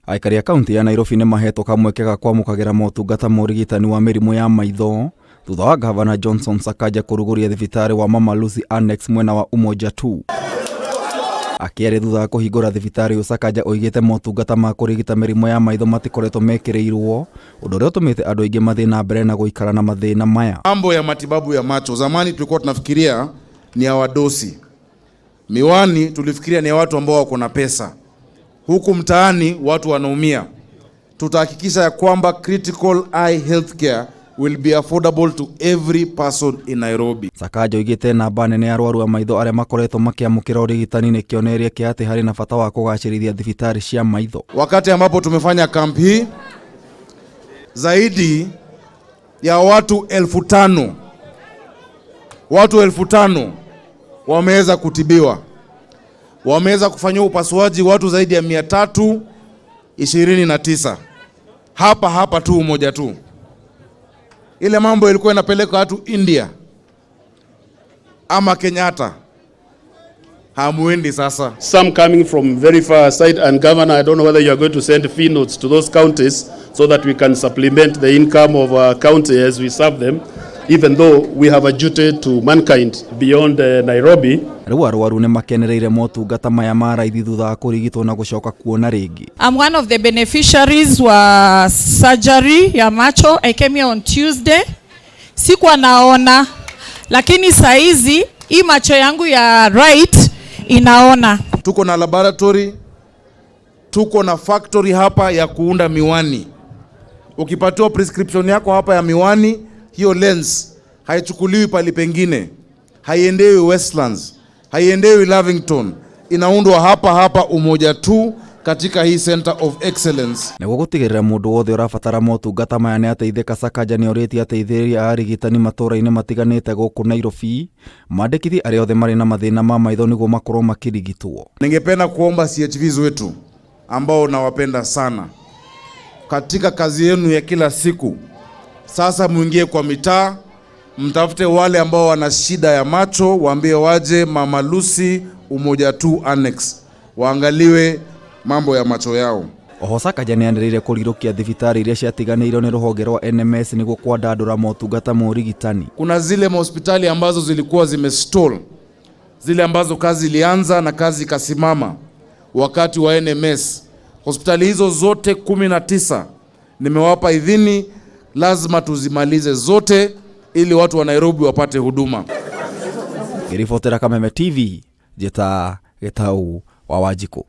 Aikari a kaunti ya Nairobi nĩ mahetwo kamweke ga kwamũkagĩra motungata ma ũrigitani wa mĩrimũ ya maitho thutha wa gavana Johnson Sakaja kũrugũria thibitarĩ wa Mama Lucy Annex mwena wa Umoja 2. Akĩaria thutha wa kũhingũra thibitarĩ ũyũ, Sakaja oigĩte motungata ma kũrigita mĩrimũ ya maitho matikoretwo mekĩrĩirwo, ũndũ ũrĩa ũtũmĩte andũ aingĩ mathiĩ na mbere na gũikara na mathĩna maya. Mambo ya matibabu ya macho, zamani tulikuwa tunafikiria ni ya wadosi. Miwani tulifikiria ni ya watu ambao wako na pesa. Huku mtaani watu wanaumia. Tutahakikisha ya kwamba critical eye healthcare will be affordable to every person in Nairobi. Sakaja oigĩte namba nene ya arwaru a maitho arĩa makoretwo makĩamũkĩra ũrigitani nĩ kĩonereria kĩa atĩ harĩ na bata wa kũgacĩrithia thibitarĩ cia maitho. Wakati ambapo tumefanya camp hii, zaidi ya watu 5,000, watu 5,000 wameweza kutibiwa, wameweza kufanyiwa upasuaji watu zaidi ya 329 hapa hapa tu Umoja tu. Ile mambo ilikuwa inapeleka watu India ama Kenyatta, hamuendi sasa. Some coming from very far side, and Governor, I don't know whether you are going to send fee notes to those counties so that we can supplement the income of our county as we serve them, even though we have a duty to mankind beyond Nairobi. Rĩu arwaru nĩ makenereire motungata maya ma raithi thutha wa kũrigitwo na gũcoka kuona rĩngĩ. I'm one of the beneficiaries wa surgery ya macho. I came here on Tuesday. Sikuwa naona, lakini saizi hii macho yangu ya right inaona. Tuko na laboratory, tuko na factory hapa ya kuunda miwani. Ukipatiwa prescription yako hapa ya miwani, hiyo lens haichukuliwi pali pengine, haiendewi Westlands, haiendewi Lavington, inaundwa hapa hapa Umoja tu katika hii Center of Excellence. Nĩguo gũtigĩrĩra mũndũ wothe ũrabatara motungata maya nĩ ateithĩka, Sakaja nĩ orĩtie ateithĩrĩria a arigitani matũũra-inĩ matiganĩte gũkũ Nairobi mandĩkithie arĩa othe marĩ na mathĩna ma maitho nĩguo makorwo makĩrigitwo. Ningependa kuomba CHVs wetu ambao nawapenda sana, katika kazi yenu ya kila siku, sasa muingie kwa mitaa, mtafute wale ambao wana shida ya macho, waambie waje Mama Lucy Umoja 2 Annex, waangaliwe mambo ya macho yao. Oho Sakaja nĩ anĩrĩire kũrirũkia thibitarĩ iria ciatiganĩirio nĩ rũhonge rwa NMS nĩguo kwandandũra motungata ma ũrigitani. Kuna zile mahospitali ambazo zilikuwa zimestall, zile ambazo kazi ilianza na kazi ikasimama wakati wa NMS. Hospitali hizo zote 19 nimewapa idhini, lazima tuzimalize zote ili watu wa Nairobi wapate huduma. Ngĩribotera Kameme TV, njĩta Gĩtau wa Wanjikũ.